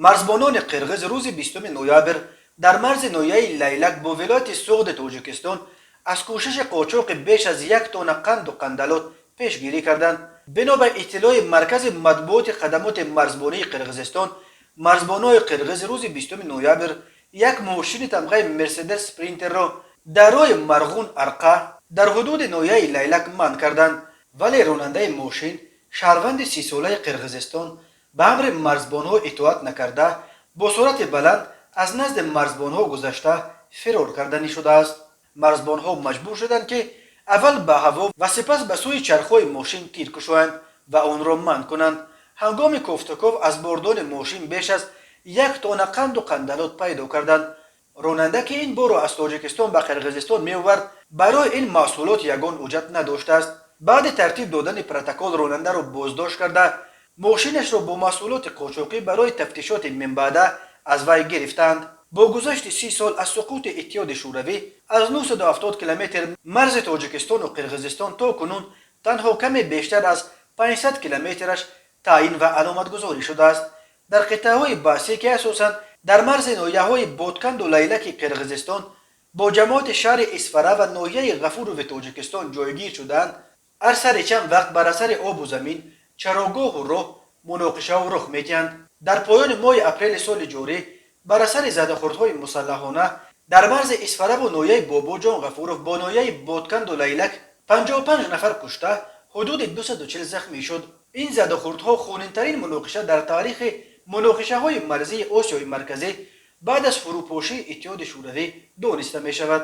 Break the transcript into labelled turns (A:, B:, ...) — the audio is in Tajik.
A: Марзбонони қирғиз рӯзи 20 ноябр дар марзи ноҳияи Лайлак бо вилояти Суғди Тоҷикистон аз кӯшиши қочоқи беш аз як тонна қанду қандалот пешгирӣ карданд. Бино ба иттилои маркази матбуоти хадамоти марзбонии Қирғизистон, марзбонои қирғиз рӯзи 20 ноябр як мошини тамғаи Мерседес Спринтерро дар роҳи Марғун Арқа дар ҳудуди ноҳияи Лайлак манъ карданд, вале ронандаи мошин, шаҳрванди 30-солаи Қирғизистон, ба амри марзбонҳо итоат накарда, бо суръати баланд аз назди марзбонҳо гузашта фирор карданӣ шудааст. Марзбонҳо маҷбур шуданд, ки аввал ба ҳаво ва сипас ба сӯи чархҳои мошин тир кушоянд ва онро манъ кунанд. Ҳангоми кофтуков аз бордони мошин беш аз як тонна қанду қандалот пайдо карданд. Ронанда, ки ин борро аз Тоҷикистон ба Қирғизистон меовард, барои ин маҳсулот ягон ҳуҷҷат надоштааст. Баъди тартиб додани протокол ронандаро боздошт карда, мошинашро бо маҳсулоти қочоқӣ барои тафтишоти минбаъда аз вай гирифтаанд. Бо гузашти 30 сол аз суқути Иттиҳоди Шӯравӣ, аз 970 километр марзи Тоҷикистону Қирғизистон то кунун танҳо каме бештар аз 500 километраш таъин ва аломатгузорӣ шудааст. Дар қитъаҳои баҳсӣ, ки асосан дар марзи ноҳияҳои Ботканду Лайлаки Қирғизистон бо ҷамоати шаҳри Исфара ва ноҳияи Ғафурови Тоҷикистон ҷойгир шудаанд, ҳар сари чанд вақт бар асари обу замин, чарогоҳу роҳ муноқишаҳо рух медиҳанд. Дар поёни моҳи апрели соли ҷорӣ бар асари задахӯрдҳои мусаллаҳона дар марзи Исфараву ноҳияи Бобоҷон Ғафуров бо ноҳияи Ботканду Лайлак 55 нафар кушта, ҳудуди 240 захмӣ шуд. Ин задахӯрдҳо хунинтарин муноқиша дар таърихи муноқишаҳои марзии Осиёи Марказӣ баъд аз фурӯпошии Иттиҳоди Шӯравӣ дониста мешавад.